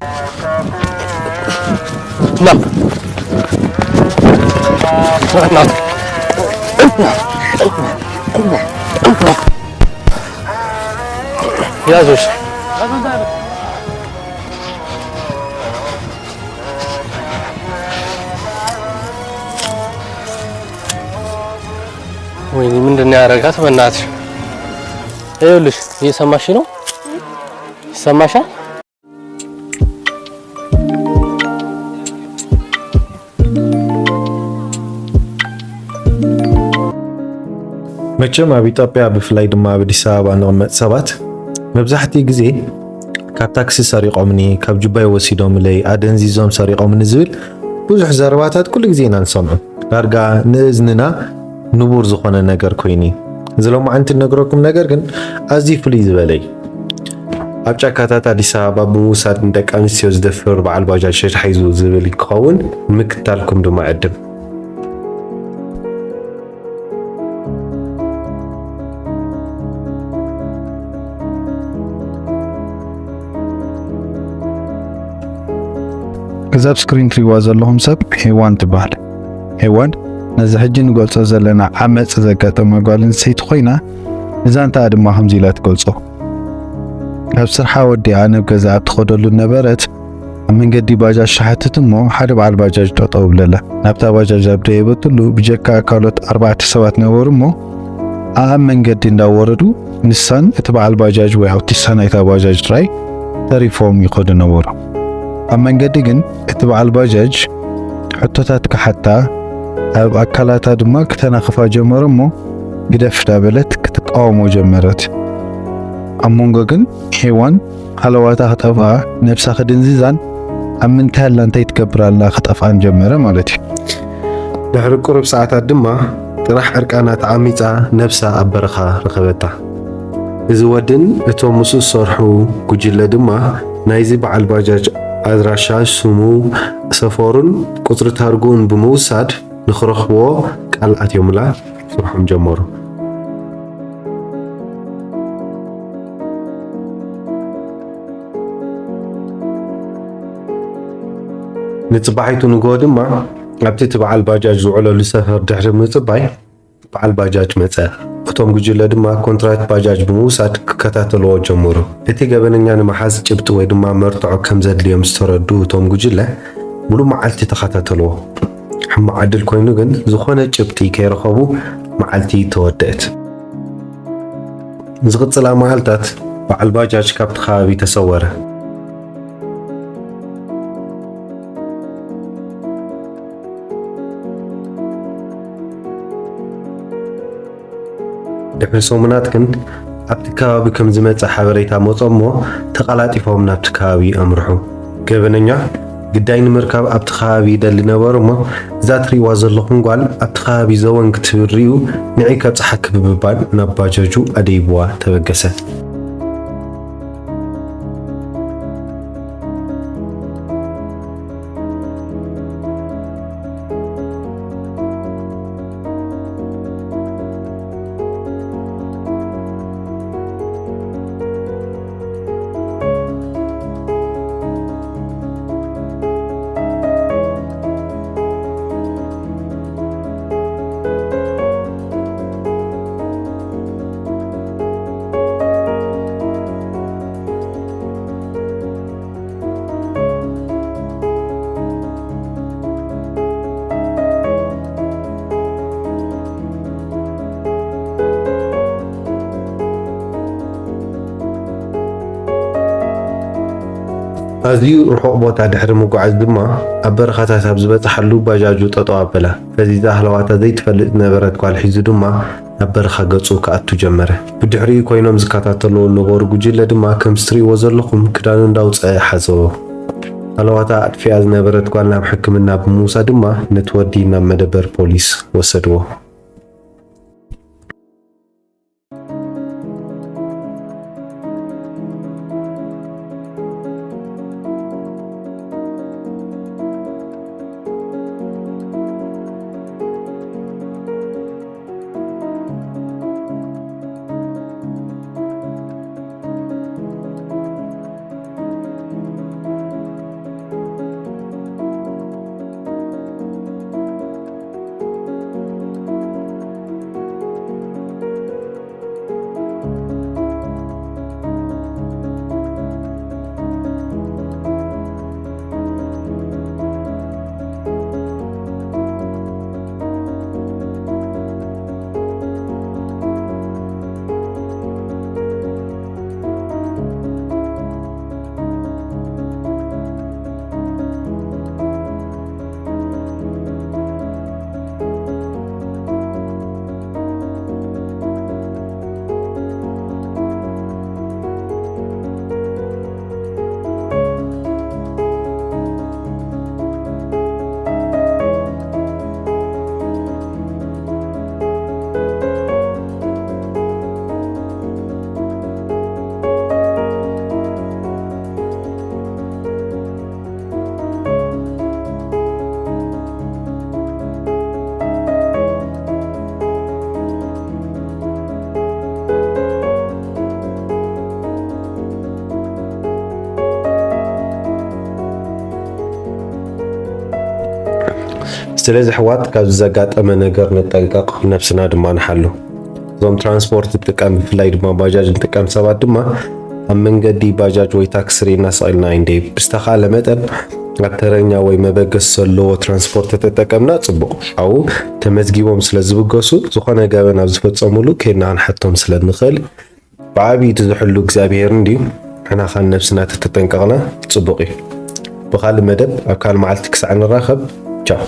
ና። ና። ያዙሽ። ወይኔ፣ ምንድን ነው ያደረጋት? በእናትሽ፣ ይኸውልሽ፣ እየሰማሽ ነው? ይሰማሻል? መቸም ኣብ ኢትዮጵያ፣ ብፍላይ ድማ ኣብ ኣዲስ ኣበባ እንቕመጥ ሰባት፣ መብዛሕትኡ ግዜ ካብ ታክሲ ሰሪቖምኒ፣ ካብ ጁባይ ወሲዶምለይ፣ ኣደንዚዞም ሰሪቖምኒ ዝብል ብዙሕ ዘረባታት ኩሉ ግዜ ኢና ንሰምዖ። ዳርጋ ንእዝንና ንቡር ዝኾነ ነገር ኮይኑ እዩ። እዚ ሎማዓንቲ እነግረኩም ነገር ግን ኣዝዩ ፍልይ ዝበለ እዩ። ኣብ ጫካታት ኣዲስ ኣበባ ብምውሳድ ንደቂ ኣንስትዮ ዝደፍር በዓል ባጃጅ ተታሒዙ ዝብል ክኸውን ንምክታልኩም ድማ ዕድም። እዛ ኣብ ስክሪን ትሪእዋ ዘለኹም ሰብ ሄዋን ትበሃል። ሄዋን ነዚ ሕጂ ንገልጾ ዘለና ዓመጽ ዘጋጠማ ጓል ኣንስተይቲ ኮይና፣ ንዛንታኣ ድማ ከምዚ ኢላ ትገልጾ። ካብ ስርሓ ወዲኣ ናብ ገዛ ኣብ ትኸደሉ ነበረት፣ ኣብ መንገዲ ባጃጅ ትሓትት እሞ ሓደ በዓል ባጃጅ ጠጠው ብለላ። ናብታ ባጃጅ ኣብ ደየበትሉ ብጀካ ካልኦት ኣርባዕተ ሰባት ነበሩ እሞ ኣብ መንገዲ እንዳወረዱ ንሳን እቲ በዓል ባጃጅ ወይ ኣውቲስታ ናይታ ባጃጅ ጥራይ ተሪፎም ይኸዱ ነበሩ። ኣብ መንገዲ ግን እቲ በዓል ባጃጅ ሕቶታት ክሓታ፣ ኣብ ኣካላታ ድማ ክተናኽፋ ጀመረ እሞ ግደፍ እንዳበለት ክትቃወሞ ጀመረት። ኣብ መንጎ ግን ሄዋን ሃለዋታ ክጠፍኣ፣ ነብሳ ክድንዝዛን ኣብ ምንታይ ኣላ እንታይ ትገብር ኣላ ክጠፍኣን ጀመረ ማለት እዩ። ድሕሪ ቁሩብ ሰዓታት ድማ ጥራሕ ዕርቃና ተዓሚጻ ነብሳ ኣብ በረኻ ረኸበታ። እዚ ወድን እቶም ምስኡ ዝሰርሑ ጉጅለ ድማ ናይዚ በዓል ባጃጅ ኣድራሻ፣ ስሙ፣ ሰፈሩን ቁጽሪ ታርግኡን ብምውሳድ ንኽረኽብዎ ቃል ኣትዮምላ ስርሖም ጀመሩ። ንጽባሒቱ ንግሆ ድማ ኣብቲ እቲ በዓል ባጃጅ ዝውዕለሉ ሰፈር ድሕሪ ምጽባይ በዓል ባጃጅ መጸ። እቶም ጉጅለ ድማ ኮንትራት ባጃጅ ብምውሳድ ክከታተልዎ ጀመሩ። እቲ ገበነኛ ንምሓዝ ጭብጢ ወይ ድማ መርትዖ ከም ዘድልዮም ዝተረድኡ እቶም ጉጅለ ሙሉእ መዓልቲ ተኸታተልዎ። ሕማቕ ዕድል ኮይኑ ግን ዝኾነ ጭብጢ ከይረኸቡ መዓልቲ ተወደአት። ዝቕጽላ መዓልታት በዓል ባጃጅ ካብቲ ከባቢ ተሰወረ። ድሕሪ ሰሙናት ግን ኣብቲ ከባቢ ከም ዝመጸ ሓበሬታ መጾ እሞ ተቐላጢፎም ናብቲ ከባቢ ኣምርሑ። ገበነኛ ግዳይ ንምርካብ ኣብቲ ከባቢ ይደሊ ነበሩ እሞ እዛ ትርእይዋ ዘለኹም ጓል ኣብቲ ከባቢ ዘወን ክትብል ርእዩ ንዒ ከብጽሓኪ ብምባል ናብ ባጃጁ ኣደይብዋ ተበገሰ። ኣዝዩ ርሑቕ ቦታ ድሕሪ ምጉዓዝ ድማ ኣብ በረኻታት ኣብ ዝበጽሓሉ ባጃጁ ጠጠው ኣበላ። ፈዚዛ ሃለዋታ ዘይትፈልጥ ዝነበረት ጓል ሒዙ ድማ ናብ በረኻ ገጹ ክኣቱ ጀመረ። ብድሕሪኡ ኮይኖም ዝከታተልዎ ዝነበሩ ጉጅለ ድማ ከምዚ ትርእይዎ ዘለኹም ክዳኑ እንዳውጸአ ሓዘዎ። ሃለዋታ ኣጥፊኣ ዝነበረት ጓል ናብ ሕክምና ብምውሳድ ድማ ነቲ ወዲ ናብ መደበር ፖሊስ ወሰድዎ። ስለዚ ኣሕዋት፣ ካብዚ ዘጋጠመ ነገር ንጠንቀቕ፣ ነብስና ድማ ንሓሉ። እዞም ትራንስፖርት ንጥቀም፣ ብፍላይ ድማ ባጃጅ ንጥቀም ሰባት ድማ ኣብ መንገዲ ባጃጅ ወይ ታክሲ ርኢና ስቕ ኢልና ኣይንደይብ። ብዝተኻለ መጠን ኣብ ተረኛ ወይ መበገሲ ዘለዎ ትራንስፖርት ተጠቀምና ጽቡቕ። ኣብኡ ተመዝጊቦም ስለ ዝብገሱ፣ ዝኾነ ገበን ኣብ ዝፈጸሙሉ ከይድና ክንሓቶም ስለ ንኽእል፣ ብዓብዪ እቲ ዝሕሉ እግዚኣብሄር እንድዩ። ንሕና ኻን ነብስና ተተጠንቀቕና ጽቡቕ እዩ። ብኻልእ መደብ ኣብ ካልእ መዓልቲ ክሳዕ ንራኸብ፣ ቻው።